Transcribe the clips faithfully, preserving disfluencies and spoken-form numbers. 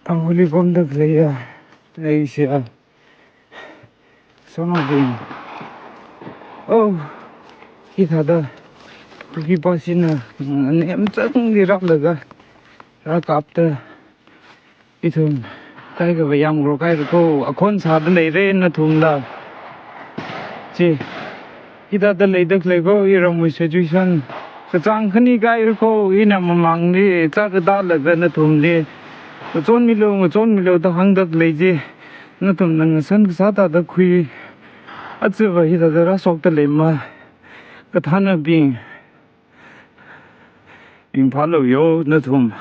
Anguli pamda khaleiya, aishiya. Some of them. Oh, hithāda. Kuki pasina, nemchangli rālaga, rākapta. Ithum, kaikha vāyāngrok haira ko, akhon sāda leira nathumla. Chi, hithāda leida khalei ko, iramwui situation. Kachāng khani kahaira ko, ina mamangli, chākatalaga nathumli. Ngachonmilu, ngachonmilu da hāngda khalei chi. Nathumna ngashan kasā thāda khui. Achiva hithāda rāshokda leima. Kathānabing. Ringphālu yo, nathum.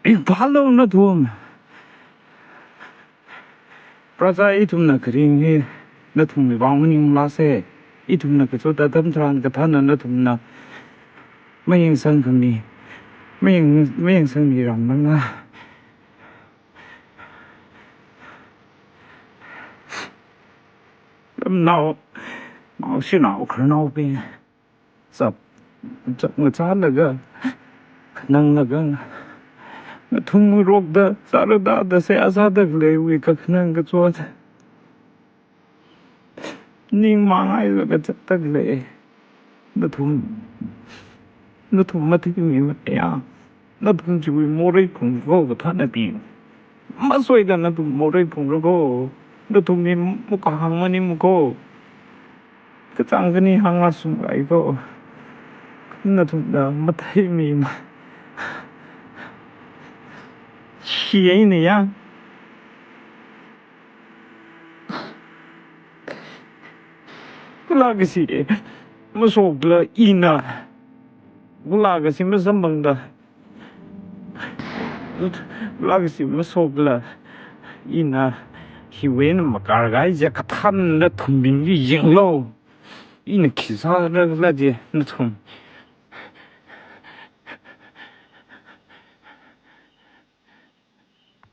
Ringphālu nathum. Praja ithumna kharing hi, nathumwui vang maninglāsa. Ithumna kachot atam tharan kathāna nathumna mayangsangkhami, mayang-, mayangsangmiram manga. Lamnao, naoshinao, khararnaobing. Chap, chap ngachālaga, khananglaga, nathum rokda, sārada da seihā sāda khaleiwui kakhanang kachot. Ning mangailaga zatda khalei. Nathum, nathum matheimimana ya. Nathum chiwui morei phungko kathānabing. Masoida nathum morei phungra ko. Nathumli mukhahāng maningmana ko. Kachāng khani hāngngasungra ko. Nathumna matheimima. Shi eina ya. Kala kashi masokla ina. Kala kashi masamphangda. Kala kashi masokla ina. Hiwui eina makarkahai chi kathāna nathumbingli yanglu. Ina khi sāra khala chi nathum.